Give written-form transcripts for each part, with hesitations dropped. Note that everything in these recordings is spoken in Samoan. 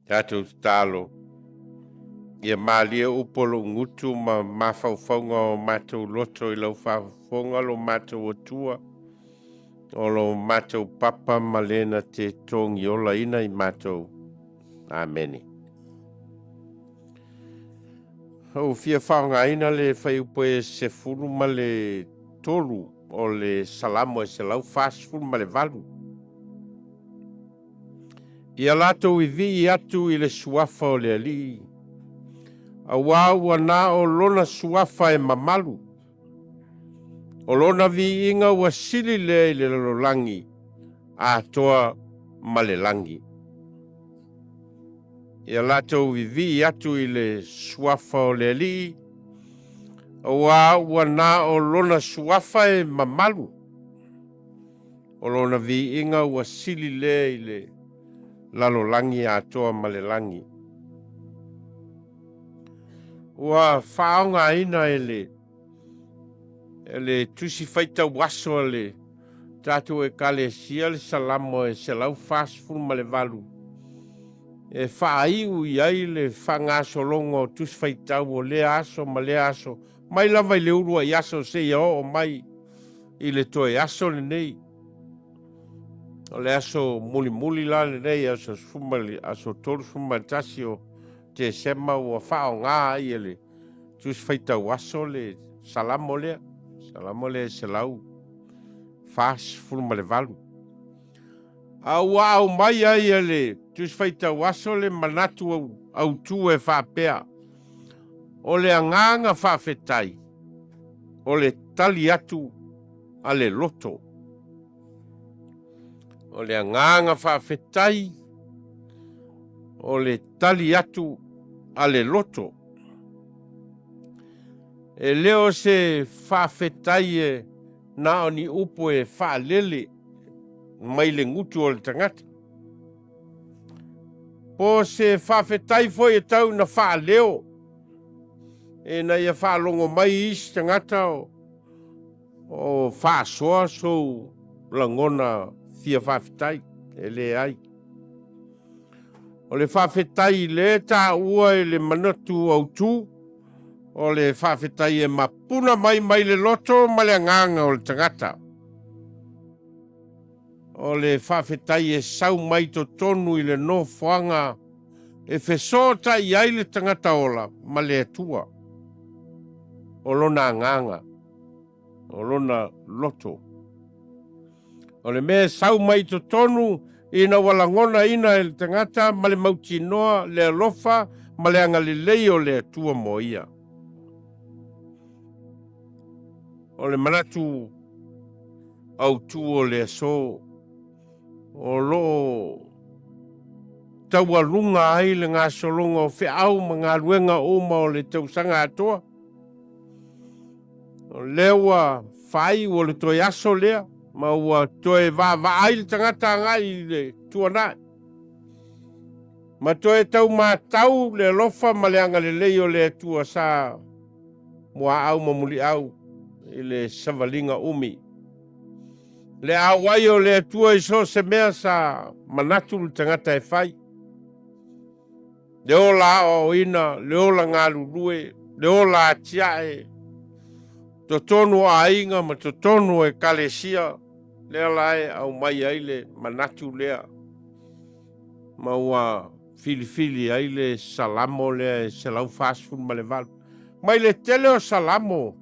Tatou tatalo, ia malie upu o lou gutu ma mafaufauga o matou loto i lau faafofoga lo matou Atua, o lo matou Papa ma le na te togiolaina i matou. Amene. Ua fia faaaogaina le fuaiupu e 13 o le Salamo e 148. Ia latou vivii atu i le suafa o le Alii, auā ua na o lona suafa e mamalu. O lona viiga ua sili lea i le lalolagi atoa ma le lagi. Ia latou vivii atu i le suafa o le Alii, auā ua na o lona suafa e mamalu. O lona viiga ua sili lea i le lalolagi atoa ma le lagi. Ua faaaogaina e le e le tusi faitau aso a le tatou Ekalesia le Salamo e 148 e faaiu i ai le faagasologa o tusi faitau o lea aso ma lea aso mai lava i le uluai aso seia oo mai i le toe aso lenei. O le aso mulimuli la lenei, aso aso 31 o Tesema, ua faaaoga ai e le tusi faitau aso le Salamo lea, Salamo lea e 148. A ua aumai ai e le tusi faitau aso le manatu autū e faapea, o le agaga faafetai, o le tali atu a le loto. O le agaga faafetai, o le tali atu a le loto. E le o se faafetai e na o ni upu e faalele mai le gutu o le tagata. Po o se faafetai foi e tau ina faaleo ina ia faalogo mai isi tagata o faasoa sou lagona fia faafetai, e leai. O le faafetai lea taua i le manatu autū, o le faafetai e mapuna mai mai le loto ma le agaga o le tagata. O le faafetai e sau mai totonu i le nofoaga e fesootai ai le tagata ola ma le Atua. O lona agaga, o lona loto. O le mea e sau mai totonu ina ua lagonaina e le tagata ma le mautinoa le alofa ma le agalelei o le Atua mo ia. O le manatu autū o le aso o lo o taualuga ai le gasologa o feau ma galuega uma o le tausaga atoa. O lea ua faaiu o le toe aso lea ma ua toe vaavaai le tagata agai i le tuanai ma toe tau matau le alofa ma le agalelei o le Atua sa muaau ma muliau i le savaliga umi. Le auai o le Atua i so o se mea sa manatu le tagata e fai. Le ola aoaoina, le ola galulue, le ola atiae, totonu o aiga ma totonu o ekalesia, lea la e aumai ai le manatu lea ma ua filifili ai le Salamo lea e 148. Mai le tele o Salamo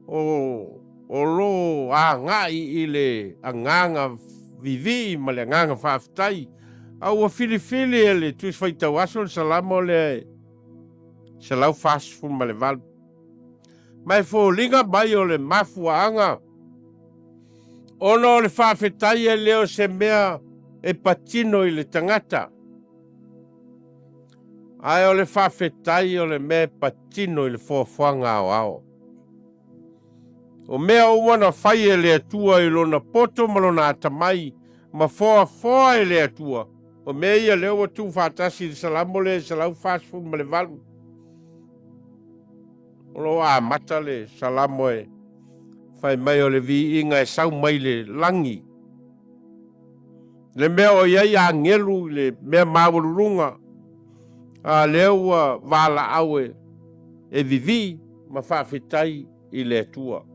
o lo o agai i le agaga vivii ma le agaga faafetai, a ua filifili e le Tusi Faitau Aso le Salamo lea e 148. Ma e foliga mai o le mafuaaga ona o le faafetai e le o se mea e patino i le tagata, ae o le faafetai o le mea e patino i le foafoaga aoao. O mea uma na fai e le Atua i lona poto ma lona atamai ma foafoa e le Atua, o mea ia lea ua tuufaatasi i le Salamo lea e 148. O lo o amata le Salamo e fai mai o le viiga e sau mai le lagi, le mea o i ai agelu i le mea maualuluga. A lea ua valaau e e vivii ma faafetai i le Atua.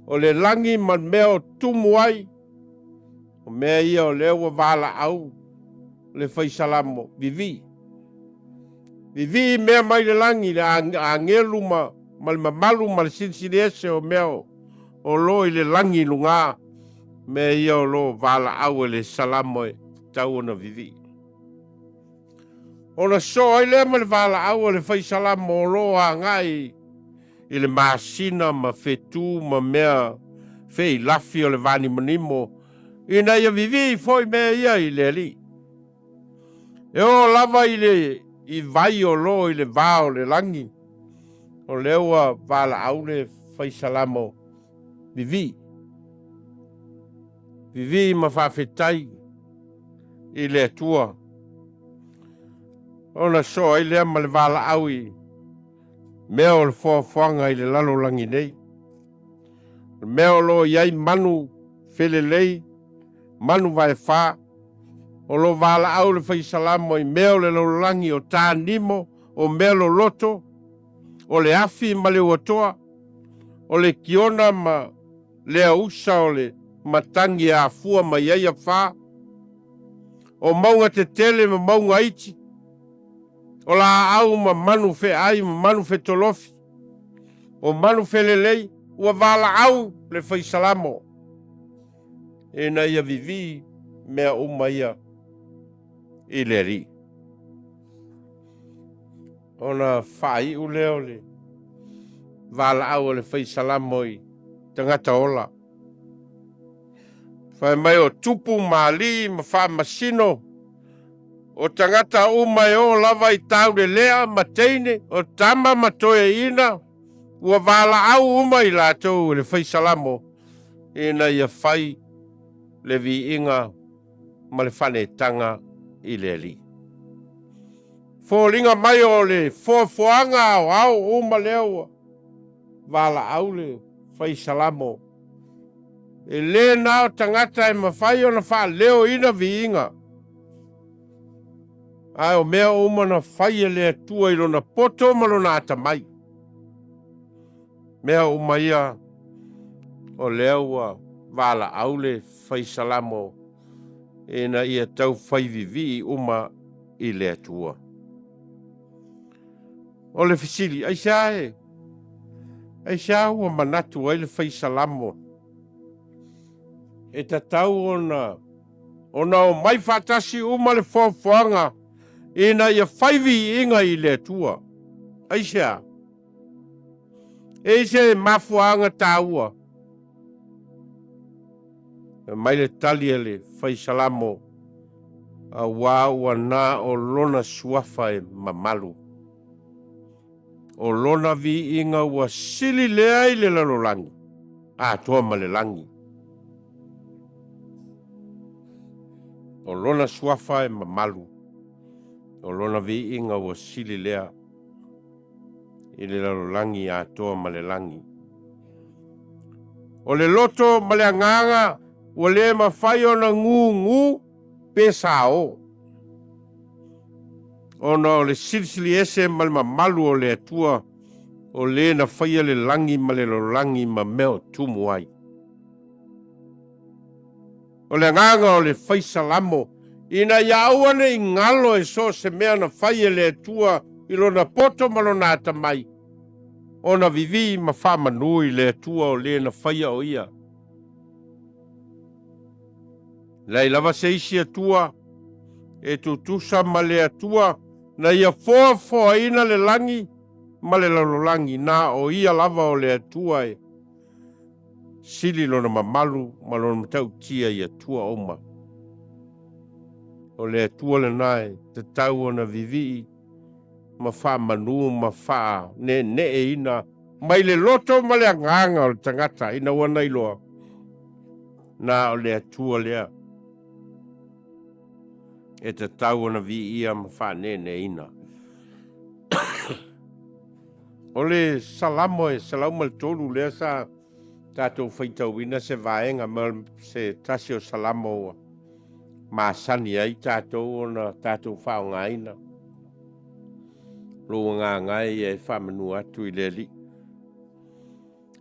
O le lagi ma le mea o tumu ai, o mea ia o lea ua valaau le fai Salamo, vivii. Vivii mea mai le lagi, le agelu ma, ma le mamalu ma le silisili ese o mea o, o lo i le lagi i luga, mea ia o lo valaau e le Salamo e tatau ona vivii. Ona soo ai lea ma le valaau a le fai Salamo o lo o agai i le masina ma fetu ma mea feilafi o le vanimonimo, ina ia vivii foi mea ia i le Alii. E oo lava i le i vai o lo i le va o le lagi, o lea ua valaau le fai Salamo, vivii. Vivii ma faafetai i le Atua. Ona soo ai lea ma le valaau i mea o le foafoaga i le lalolagi nei. O le mea o lo o i ai manu felelei, manu vaefa, o lo o valaau le fai Salamo i mea o le lalolagi, o tanimo, o mea loloto, o le afi ma le uatoa, o le kiona ma le ausa o le matagi e afua mai ai afa, o mauga tetele ma mauga iti, o laau ma manu feai ma manu fetolofi, o manu felelei, ua valaau le fai Salamo ina ia vivii mea uma ia i le Alii. Ona faaiu lea o le valaau a le fai Salamo i tagata ola. Fai mai o tupu ma alii ma faamasino, o tagata uma e oo lava i taulelea ma teine, o tama ma toeaiina, ua valaau uma i latou e le fai Salamo ina ia fai le viiga ma le faaneetaga i le Alii. Foliga mai o le foafoaga aoao uma lea ua valaau le fai Salamo. E le na o tagata e mafai ona faaleoina viiga, ae o mea uma na fai e le Atua i lona poto ma lona atamai. Mea uma ia o lea ua valaau le fai Salamo ina ia tau fai vivii uma i le Atua. O le fesili, aisea e? Aisea ua manatu ai le fai Salamo e tatau ona ona omai faatasi uma le foafoaga ina ia fai viiga i le Atua? Aisea? E i se mafuaaga taua. E mai le tali a le fai Salamo, auā ua na o lona suafa e mamalu. O lona viiga ua sili lea i le lalolagi, atoa ma le lagi. O lona suafa e mamalu, o lona viiga ua sili lea i le lalolagi atoa ma le lagi. O le loto ma le agaga ua le mafai ona gūgū pe sao, ona o le silisili ese ma le mamalu o le Atua o le na faia le lagi ma le lalolagi ma mea o tumu ai. O le agaga o le fai Salamo, ina ia aua ne i galo e so o se mea na fai e le Atua i lona poto ma lona atamai, ona vivī ma faamanū i le Atua o le na faia o ia. Leai lava se isi Atua e tutusa ma le Atua na ia foafoaina le lagi ma le lalolagi, na o ia lava o le Atua e sili lona mamalu ma lona matautia i Atua uma. O le Atua lena e tatau ona vivii ma faamanū ma faaneeneeina mai le loto ma le agaga o le tagata ina ua na iloa, na o le Atua lea e tatau ona viia ma faaneeneeina. O le Salamo e 103 lea sa tatou faitauina se vaega ma se tasi o Salamo ua masani ai tatou ona tatou faaaogaina. Lou agaga e ia e faamanu atu i le Alii.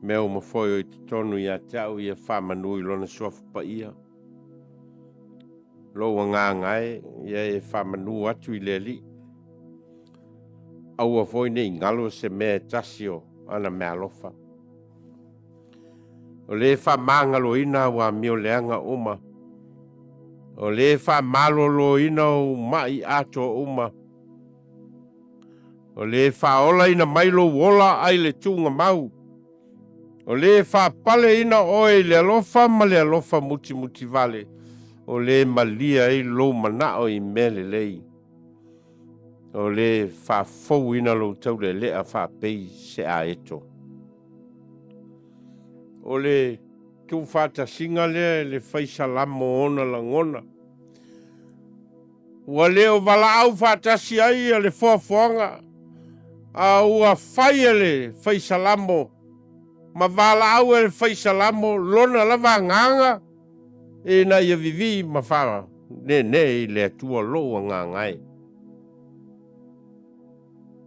Mea uma foi o i totonu ia te au ia faamanu i Lona suafa paia. Lou agaga e ia e faamanu atu i le Alii. Aua foi ne i galo se mea e tasi o ana meaalofa. O le faamagaloina au amio leaga uma. O le faamaloloina ou mai atoa uma. O le faaolaina mai lou ola ai le tuugamau. O le faapaleina oe i le alofa ma le alofa mutimutivale. O le malie ai lou manao i mea lelei. O le faafouina lou taulelea faapei se aeto. O le tuufaatasiga lea e le fai salamo ona lagona. Ua le o valaau faatasi ai ia le foafoaga, a ua fai e le fai salamo ma valaau e le fai salamo lona lava agaga ina ia vivii ma faaneenee i le Atua lou agaga e.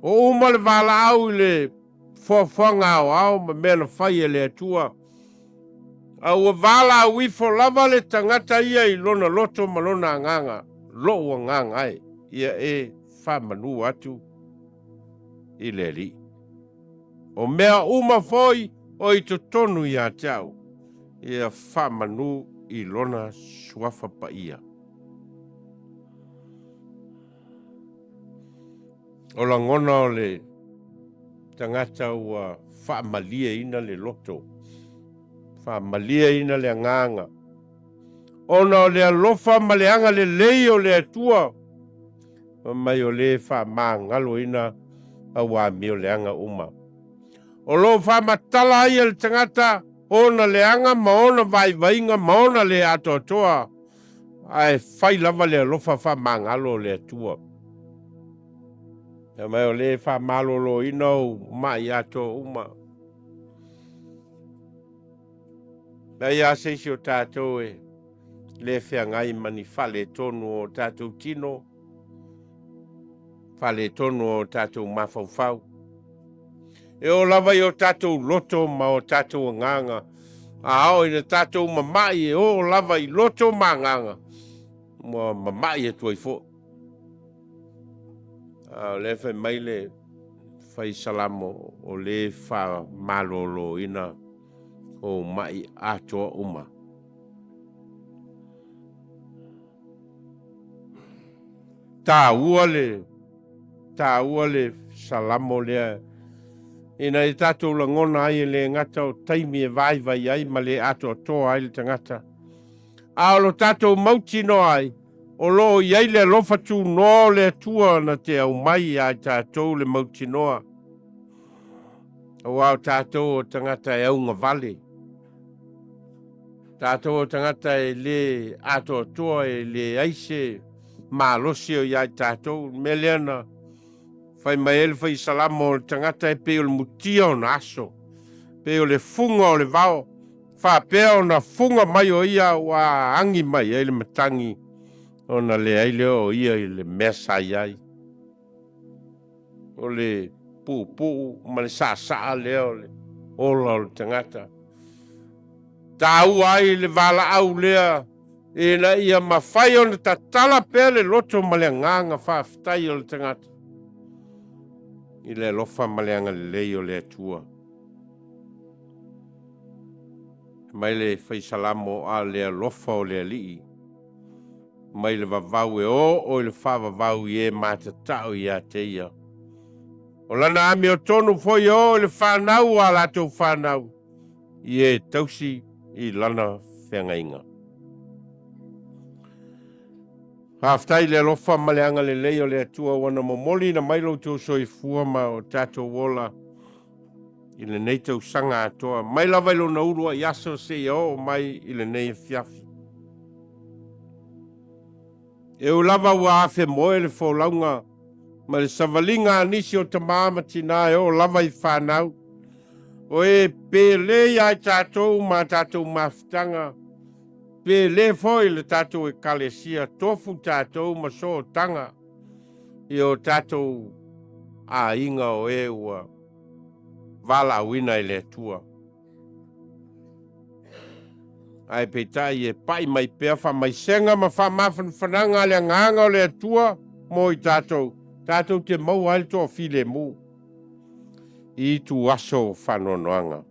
O uma le valaau i le foafoaga aoao ma mea na fai e le Atua, a ua valaau ifo lava le tagata ia i lona loto ma lona agaga, lou agaga e, ia e faamanu atu i le Alii. O mea uma foi o i totonu ia te au, ia faamanu i lona suafa paia. O lagona o le tagata ua faamalieina le loto, faamalieina le agaga, ona o le alofa ma le agalelei o le Atua, fai mai o le faamagaloina au amio leaga uma. O lo o faamatala ai e le tagata ona leaga ma ona vaivaiga ma ona le atoatoa, ae fai lava le alofa faamagalo o le Atua. Fai mai o le faamaloloina ou mai atoa uma. Leai lava se isi o tatou e le feagai ma ni faaletonu o tatou tino, faaletonu o tatou mafaufau. E oo lava i o tatou loto ma o tatou agaga, a oo ina tatou mamai e oo lava i loto ma agaga, ua mamai atu ai foi. A o lea fai mai le fai salamo o le faamaloloina ou mai atoa uma. Taua le taua le salamo lea ina ia tatou lagona ai e le gata o taimi e vaivai ai ma le atoatoa ai le tagata, a o lo tatou mautinoa ai o lo o i ai le alofa tunoa o le Atua na te aumai ia i tatou le mautinoa. Aua o tatou o tagata e augavale, tatou o tagata e le atoatoa, e leai se malosi o ia i tatou. Le mea lea na fai mai ai le fai salamo o le tagata e pei o le mutia ona aso, pei o le fuga o le vao, faapea ona fuga mai o ia ua agi mai ai le matagi ona leai lea o ia i le mea sa i ai. O le puupuu ma le saasaa lea o le ola o le tagata. Taua ai le valaau lea ina ia mafai ona tatala pea le loto ma le agaga faafetai o le tagata i le alofa ma le agalelei o le Atua. Mai le fai salamo a le alofa o le Alii, mai le vavau e oo i le faavavau i e matatao ia te ia. O lana amiotonu foi e oo i le fanau o a latou fanau, i e tausi i lana feagaiga. Faafetai i le alofa ma le agalelei o le Atua ua na momoliina mai lo outou soifua ma o tatou ola i lenei tausaga atoa, mai lava i lona uluai aso seia oo mai i lenei afiafi. E ui lava ua afemoe le folauga ma le savaliga a nisi o tamā ma tinā e oo lava i fanau, o e pele ia i tatou ma a tatou mafutaga, pele foi le tatou ekalesia, tofu tatou ma sootaga i o tatou aiga o e ua valaauina e le Atua. Ae peitai e pai mai pea faamaisega ma faamafanafanaga a le Agaga o le Atua mo i tatou, tatou te maua ai le toafilemu i ituaso o faanoanoaga.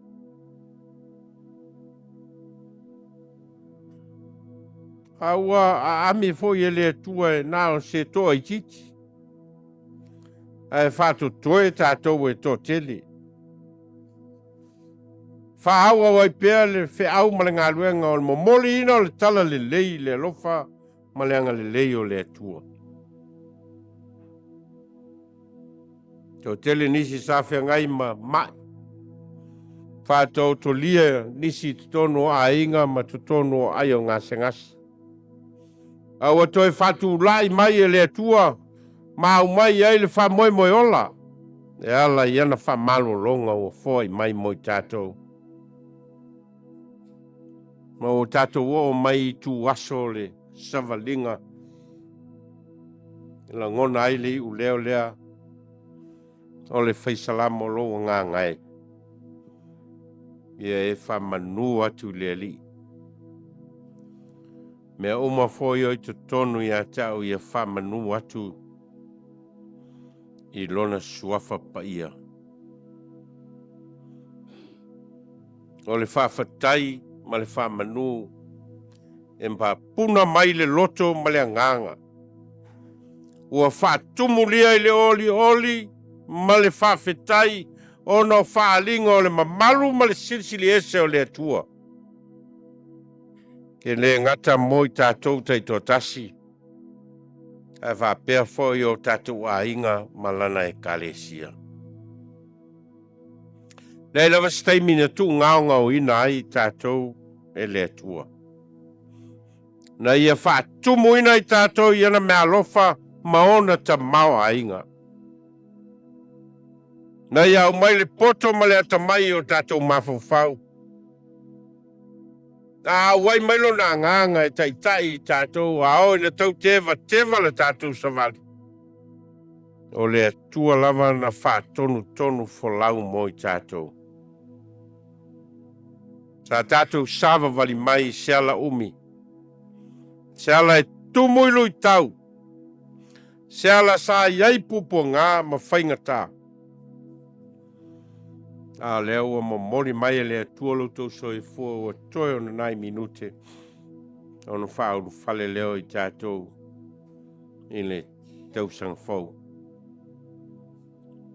A ua aami foi e le Atua e na o se toaitiiti, ae faatotoe tatou e toatele. Faaauau ai pea le feau ma le galuega o le momoliina o le tala lelei i le alofa ma le agalelei o le Atua. Toatele nisi sa feagai ma mai, faataotolia nisi i totonu o aiga ma totonu o ai o gasegase. A ua toe faatulai mai e le Atua ma aumai ai le faamoemoe ola e ala i ana faamalologa ua foai mai mo i tatou. Ma ua tatou oo mai i ituaso o le savaliga e lagona ai le iuleo lea o le faisalamo o lou agaga e ia e faamanu atu i le Alii. Mea uma foi o i totonu ia te au ia faamanu atu i lona suafa paia. O le faafetai ma le faamanu e puna mai le loto ma le agaga. Ua faatumulia i le olioli ma le faafetai ona o faaaliga o le mamalu ma le silisili ese o le Atua. E le gata mo i tatou taitoatasi, ae faapea foi o tatou aiga ma lana ekalesia. Leai lava se taimi na tuugaogaoina ai i tatou e le Atua. Na ia faatumuina i tatou i ana meaalofa ma ona tamaoaiga. Na ia aumai le poto ma le atamai i o tatou mafaufau. A auai mai lona agaga e taitai i tatou a oo ina tau tevateva le tatou savali. O le Atua lava na faatonutonu folau mo i tatou. Sa tatou savavali mai i se ala umi, se ala e tumu i luitau, se ala sa i ai puapuaga ma faigata. A o lea ua momoli mai e le Atua lo outou soifua ua toe ona nai minute ona faaulufale lea o i tatou i le tausaga fou.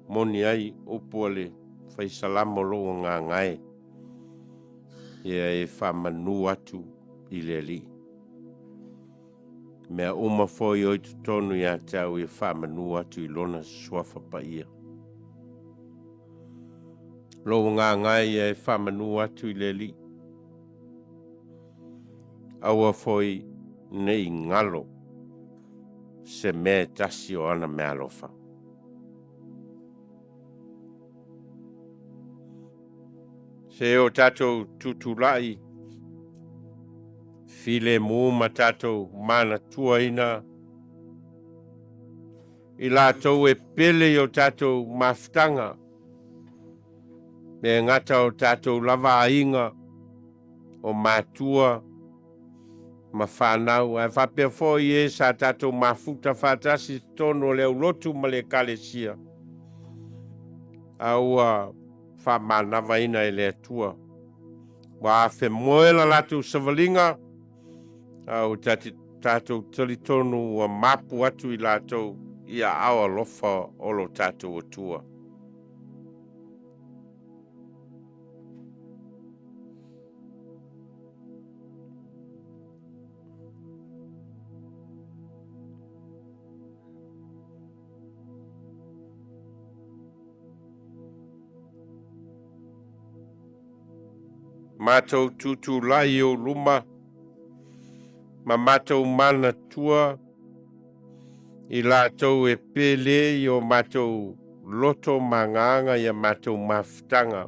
Moni ai upu a le faisalamo lou agaga e, ia e faamanu atu i le Alii. Mea uma foi o i totonu ia te au ia faamanu atu i lona suafa paia. Lou agaga e ia e faamanu atu i le Alii. Aua foi ne i galo se mea e tasi o ana meaalofa. Se o tatou tutulai filemu ma tatou manatuaina i latou e pele i o tatou mafutaga, le gata o tatou lava aiga, o matua ma fanau, ae faapea foi e sa tatou mafuta faatasi i totonu o le aulotu ma le ekalesia, a ua faamanavaina e le Atua. Ua afemoe la latou savaliga, a ua tatou talitonu ua mapu atu i latou i aao alofa o lo tatou Atua. Matou tutulai i ou luma ma matou manatua i latou e pele i o matou loto ma agaga i a matou mafutaga,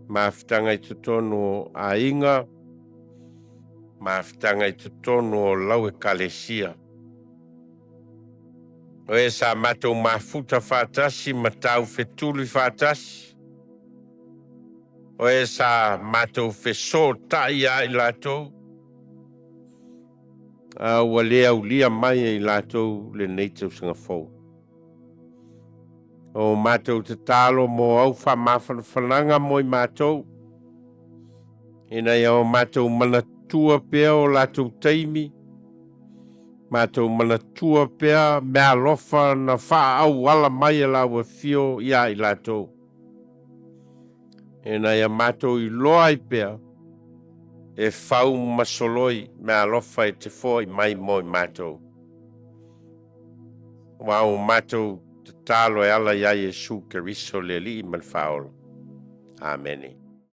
mafutaga i totonu o aiga, mafutaga i totonu o lau ekalesia. O e sa matou mafuta faatasi ma taufetuli faatasi. O e sa matou fesootai ia i latou, a ua le aulia mai e i latou lenei tausaga fou. O matou tatalo mo au faamafanafanaga mo i matou, ina ia o matou manatua pea o latou taimi, matou manatua pea meaalofa na faaauala mai e lau Afio ia i latou, ina ia matou iloa ai pea e fau ma soloi meaalofa e te foai mai mo i matou. Aua o matou tatalo e ala ia Iesu Keriso le Alii ma le Faaola. Amene.